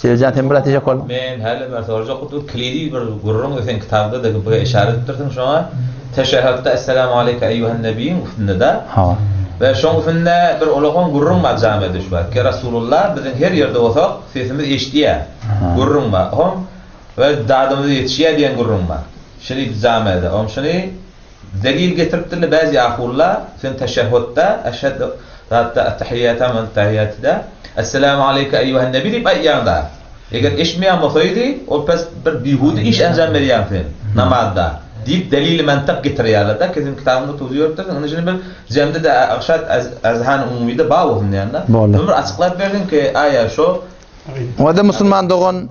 Jeliljan sen bir aýtjak bolduň. Men häli bir sorajak boldum. Kilidi bir gürrüň sen kitabda-da bir işaret edipdirsiň şoňa. Teşehhütde Esselamu aleýke eýýuhen nebiýiň üstünde-de. Hawa. We şoň üstünde bir ulakan gürrüň bar jamiýede şu wagt. Ki Rasulullah biziň her ýerde bolsak sesimiz eşidýär. Gürrüň bar. Hom we dadymyz ýetişýär diýen gürrüň bar. Şuny jamiýede. Hom şuny Delil getiripdirler bäzi ahunlar, sen teşehhutda, eşhedü zatda ettehiýýata men ettehiýýatida, Esselamu aleýke eýýuhen nebi diýip aýtýaňda. Eger eşitmeýän bolsaýdy, ol pes bir bihuda iş enjam berýäň sen namazda diýip delili mantyk getirýärler-de, ki sen kitabyňda towzi beripdirsiň. Indi şuny bir jemde-de Irşad Azhan umumyda bar bolsun diýende. Boldy. Bir açyklap berdiň ki, aýa şo Onda musulman dogan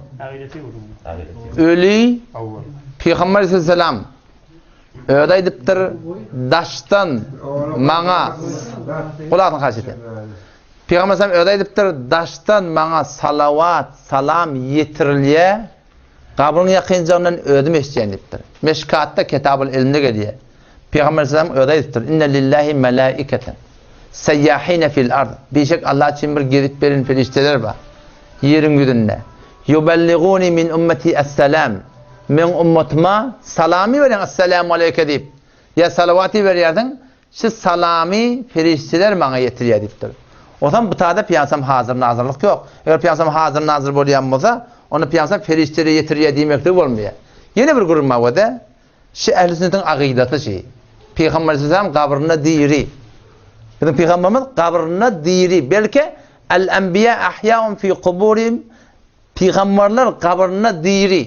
öli Pygamber aleyhisselam Özi aýdypdyr, daşdan maňa gulagyny haýyş edýän. Pygamber sallam özi aýdypdyr, daşdan maňa salawat, salam ýetirilýär, gabryň ýakynjagyndan özüm eşidýän diýipdir. Meşkatda Kitabul Ilmde gelýär. Pygamber sallam özi aýdypdyr, Inne lillahi melaiketen seyyahine fil ard. Bişek Allah üçin bir gezip beren perişdeler bar. Ýeriň ýüzünde. Ýubelliguni min ummeti es-salam. Meň ummatyma salamy beriň, Esselamu aleýke diýip. Ýa salawaty berýärsiň, şu salamy perişdeler maňa ýetirýär diýipdir. Onsoň bu taýda pyýansam hazyr-nazyrlyk ýok. Eger pyýansam hazyr-nazyr bolýan bolsa, onda pyýansam perişdelere ýetirýär diýmekligi bolmaýar. Ýene bir gürrüň bar wede, şu ähli-sünnetiň agydasy şi. Pygamber aleyhisselam gabrynda diri. Biziň pygamberimiz gabrynda diri. Belki El-enbiýa ahýaun fi kuburihim Pygamberler gabrynda diri.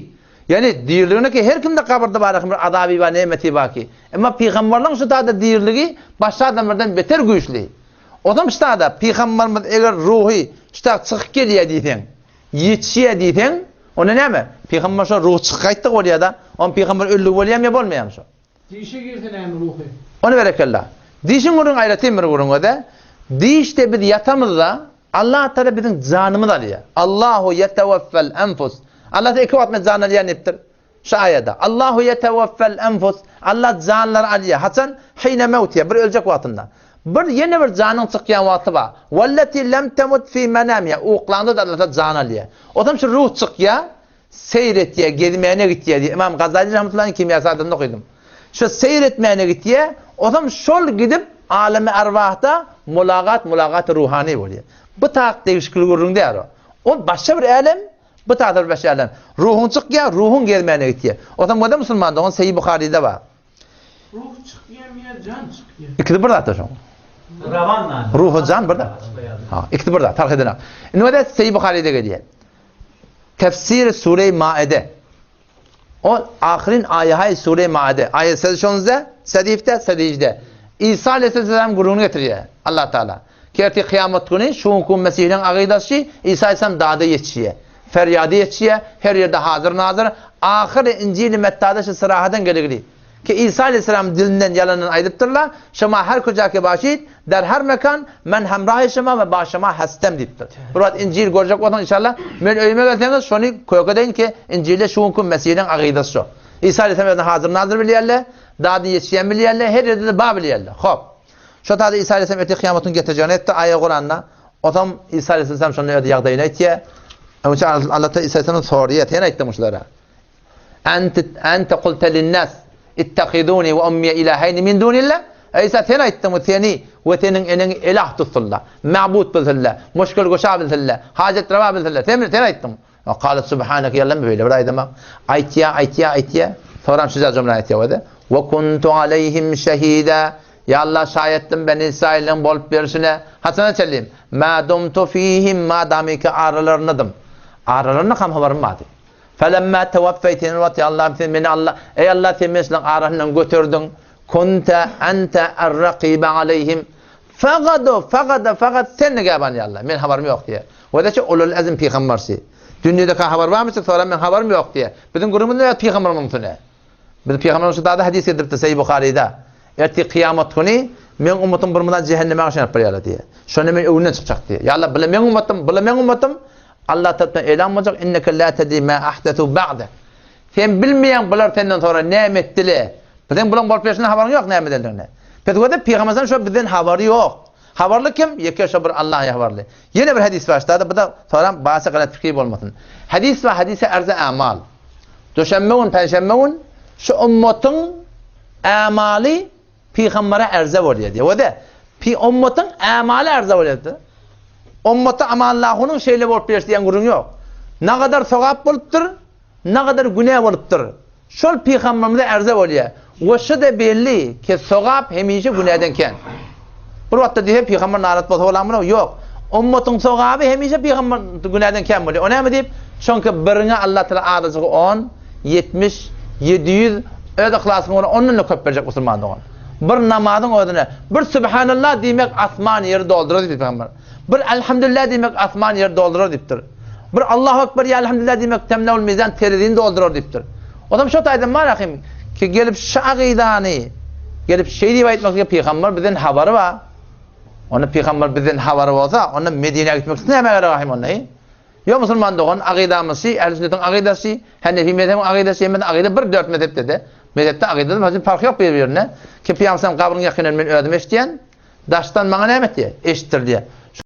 Ýagny diriligine ki her kimde gabyrda bar bir azaby bar, nemeti bar ki. Emma pygamberleriň şu taýda diriligi başga adamlardan beter güýçli. Ozam şu taýda pygamberimiz eger ruhy şu taýda çykyp gelýär diýseň, ýetişýär diýseň, onda näme? Pygamber şo ruhy çykyp gaýtdyk bolýar-da. Onda pygamber öldügi bolýarmy ýa bolmaýarmy şo? Dişe girse näme ruhy? Ony berekella. Dişiň gürrüňi aýratyn bir gürrüň öde. Dişde biz ýatamyzda Allah Taala biziň janymyzy alýar. Allahu ýeteweffel enfus. Allah iki wagt men jan alýan diýipdir. Şu aýada. Allahu ýeteweffel enfus. Allah janlary alýar. Haçan? Hine mewtiha. Bir öljek wagtynda. Bir ýene bir janyň çykýan wagty bar. Wallati lem temut fi manamiha. Uklanda da Allah jan alýar. Otam şu ruh çykýar. Seýr etýär, gezmäne gitýär diýýär. Ymam Gazaly rahmetullahi Kimýa Sadrynda okydym. Şo seýr etmäne gitýär, ozam şol gidip alemi arwahda mulagat, mulagaty ruhany bolýar. Bu tak degişikli gürrüň däl o. O başga bir älem, bu tak bir başga älem. Ruhuň çykýar, ruhuň gezmäne gitýär. Ozam göze musulman dogan Seýi Buharyda bar. Ruh çykýarmy ýa jan çykýar? Ikisi bir zatda şoň. Rawan name? Ruh jan bir zat. Ha, ikisi bir zat, fark edenok. Indi göze Seýi Buharyda gelýär. Tefsiri Sure-i Maide. O ahyryn aýahay Sure-i Maide. Aýat sedi şonuzda, sedifde, sedijde. İsa aleyhisselam gürrüňini getirýär Allah Taala. Ki ertir kıyamet günü şu günki Mesihleň agydasy İsa aleyhisselam dada ýetişýär. Ferýady ýetişýär, her ýerde hazyr nazyr. Ahyry Injili Mettada şu syrahadan geligli. Ki İsa aleyhisselam dilinden ýalandan aýdypdyrlar, Şema her kuja ki başid, der her mekan, men hemrahi şema we ba şema hestem diýipdir. Bir wagt Injil görjek bolsaň inşallah, men öýüme gelseňiz şony kökedeýin ki Injilde şu günki Mesihleň agydasy şo. İsa aleyhisselam özüni hazyr nazyr bilýärler, dady ýetişýän bilýärler, her ýerde-de ba bilýärler. Hop. Şo taýda İsa aleyhisselam ertir kyýamatyň getirjegini aýtdy aýa Kuranda. Otam İsa aleyhisselam şonda öz ýagdaýyny aýtýar. Öňçe Allah Taala İsa aleyhisselam soraýar, sen aýtdyň şulara. Ente ente kulte linnas ittehizuni we ummiye ilaheýni min dunillah. Eý Isa sen aýtdyňmy seni we seniň eneňi elah tutsunlar, mabut bilsinler, muşkil guşa bilsinler, hajat rewa bilsinler. Sen sen aýtdyň. We kale subhaneke ýallam beýle bir aýdama. Aýtýa, aýtýa, aýtýa. Soram şu jümle aýtýa we we kuntu aleyhim şehida. Ya Allah şaýatdym Beni Israiliň bolup berişine. Haçana çenli? Ma dumtu fihim ma damiki aralarynadym. Aralarynda kam habarym bardy. Felemmâ tevaffeyteni wagt ýa Allahym sen meni Alla eý Allah sen meni şularyň arasyndan göterdiň kunte ente er-rakibe aleýhim fagado fagada fagat sen nigäban ýa Allah men habarym ýok diýýär. Wedeçe ulul azm pygambersi. Dünýedeka habar barmy siz soran men habarym ýok diýýär. Biziň gürrüňimiz näme pygamberimiziň üstüne. Biz pygamberimiz şu dada hadys getiripdir Sahih Buharyda. Ertir kyýamat güni meň ummatym bir mydam jehenneme aşynyp barýarlar diýýär. Şonda men öňünden çykjak diýýär. Ýa Allah bile meň ummatym, bile meň ummatym. Allah tarapyndan elan boljak, Inneke la tedri ma ahdesu ba'dek. Sen bilmeýäň bular senden soňra näme etdile. Biziň bulaň bolup geçenden habaryň ýok näme edendigine. Pes göze pygamberden şo bizden habary ýok. Habarly kim? Ýeke şo bir Allahy habarly. Ýene bir hadys bar ştada, bu da soram başa galat pikir bolmasyn. Hadys bar, hadise arza amal. Duşenbe gün, penşenbe gün şu ummatyň amaly pygambere arza bolýar diýär. O da pi ummatyň amaly arza bolýar diýär. Ummata amallahunyň şeýle bolup berişdi diýen gürrüň ýok. Nagadar sogap bolupdyr, Nagadar günä bolupdyr. Şol pygamberimize arza bolýar. We şu-da belli ki, sogap hemişe günäden kän. Bir wagtda diýse pygamber narahat bolsa bolarmyny? Ýok. Ummatyň sogaby hemişe pygamber günäden kän bolýar. O näme diýip? Çünki biriňe Allah Taala azajygy on, 70, 700 öz yhlasyňa görä ondan-da köp berjek musulman dogan. Bir namazyň özüne bir Subhanallah diýmek asman ýeri doldurar diýdi pygamber. Bir Elhamdülillah diýmek asman ýeri doldurar diýipdir. Bir Allahu Ekber ýa Elhamdülillah diýmek temleul mizan terezini doldurar diýipdir. Onam şo taýdan bar ahim ki gelip şu agydany gelip şeý diýip aýtmak ki pygamber bizden habary bar. Onda pygamber bizden habary bolsa, onda Medinä gitmek üçin näme gerek ahim onda? Ýok musulman dogan, agydamyz şi, ähli sünnetiň agydasy şi, Hanefi mezhebiň agydasy, hemmesi agyda bir dört mezhepde-de. Mezhepde agydada hiç parhy ýok bir-birine. Ki pygamber gabryň ýakynyndan men özüm eşidýän. Daşdan maňa näme etýär? Eşitdir diýýär.